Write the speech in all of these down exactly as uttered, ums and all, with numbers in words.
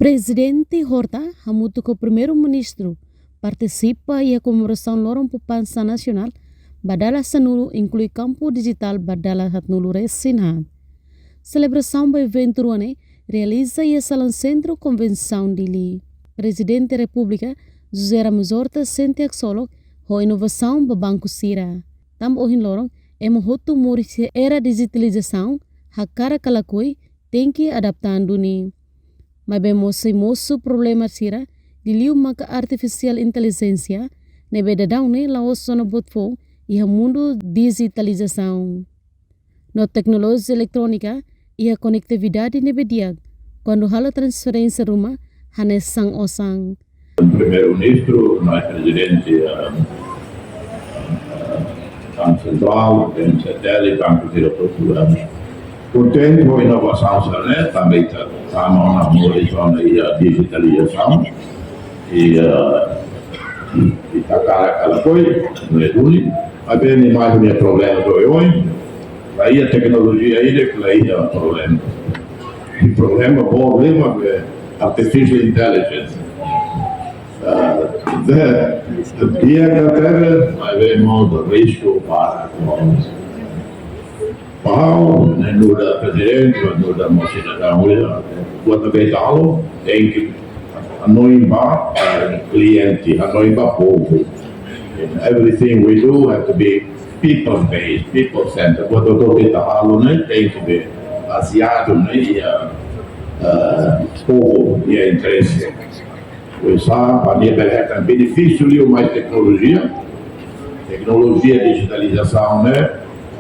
Prezidente Horta hamutuk ho Primeiru-Ministru partisipa iha komemorasaun loron poupansa nasionál ba dala sanulu, inklui kampu dijitál ba dala haatnulu resin haat. Selebrasaun ba eventu rua ne'e realiza iha Salaun Sentru Konvensaun Dili. Prezidente Repúblika José Ramos Horta sente haksolok ho inovasaun ba banku sira. Tanba ohin loron ema hotu moris iha era dijitalizasaun, hakarak ka lakohi, tenke adapta an duni. Maibé mós sei mosu problema sira, liuliu maka artifisiál intelijénsia, ne'ebé daudaun ne'e la'ós ona buat foun iha mundu dijitalizasaun. No teknolojia eletrónika iha konektividade ne'ebé di'ak, kuandu halo transferénsia ruma hanesan osan. Primeiru-Ministru, no prezidente, eh, eh, Banku Sentrál, B N C T L, banku sira hotu, eh, kontente ho inovasaun sira-ne'e, tanba ita tama ona moris ona iha dijitalizasaun, i, eh, ita hakarak ka lakohi, ne'e duni, maibé nia mai ho nia problema oioin, laiha teknolojia ida ke laiha problema. I problema boot liu mak artificial intelligence. Ah, de, di'ak ka tebes, maibé mós risku para, para ha'u, ne'e nu'udar prezidente, nu'udar mós sidadaun, ya. Buat ne'ebé ita halo, tenke hanoin ba, eh, kliente, hanoin ba povu. Everything we do have to be people based, people centered. Buat hotu ita halo ne'e tenke be bazeadu ne'e iha, eh, povu, iha interese. Oinsá, para nia bele hetan benefísiu liu mai teknolojia, teknolojia dijitalizasaun ne'e,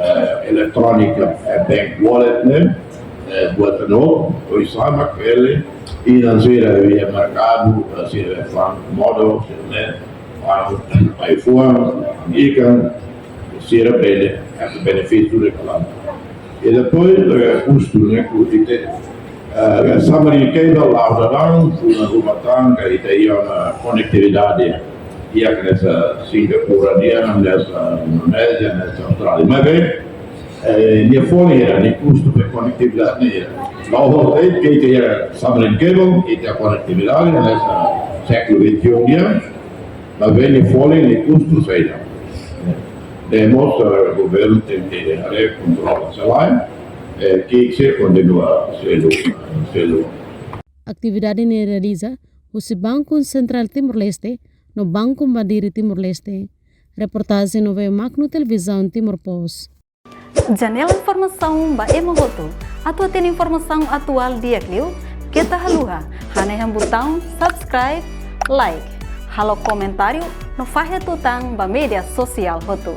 eh, eletrónika, eh, bank wallet ne'e, eh, buat no, oinsá mak ele, i nan sira iha merkadu, eh, sira fa'an modo, sira ne'e, fa'an iPhone, ikan, sira bele, eh, benefísiu de kalam. I depois, eh, kustu, ne'e, kustu ita, eh, submarine cable, la'o daudaun, funu ruma tan, ka ita iha ona konektividade, iha hanesan Singapura nian, hanesan Indonézia, hanesan Austrália. Maibé, eh, nia folin hira, nia kustu ba konektividade ne'e hira. La'o hotu de'it, ke ita iha submarine cable, ita iha konektividade, hanesan século vinte e um nian, maibé nia folin, nia kustu saida. Ne'e mós, eh, governu tenke haree kontrola selae, eh, ke se kontinua selu, selu. Atividade ne'e realiza husi Banku Sentrál Timor-Leste no Banku Mandiri Timor-Leste. Reportajen Noveia Magno, Televizaun Timor Post. Janela informasaun ba ema hotu. Atu hatene informasaun atuál di'ak liu, keta haluha hanehan butaun subscribe, like, halo komentáriu no fahe tutan ba média sosiál hotu.